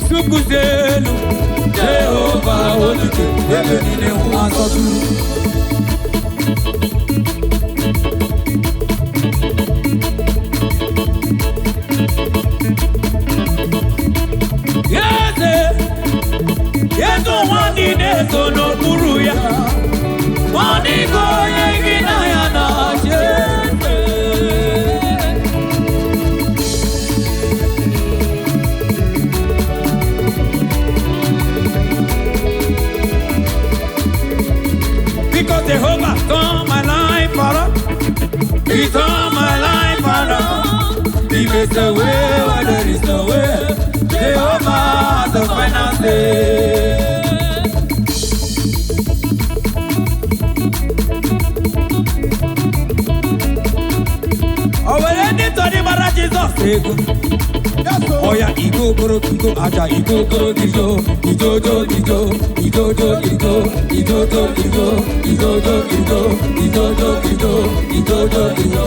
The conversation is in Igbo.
Sukuzelu Jehova olùkè ebe niile nwa sọtụrụ. Eze, eze ụwa niile so n'okpuru ya. Ọ dịghị onye gị na ya na-achị eze. Because Jehovah turned my life around. He turned my life around. He makes a way where there is no way. Jehovah has the final say. O nwere ndị tọrọ ịgbara Jizọs ego? Oya igo koro igo aja igo koro igo ijojo ijo ijojo igo ijojo igo ijojo igo ijojo igo ijojo ijo.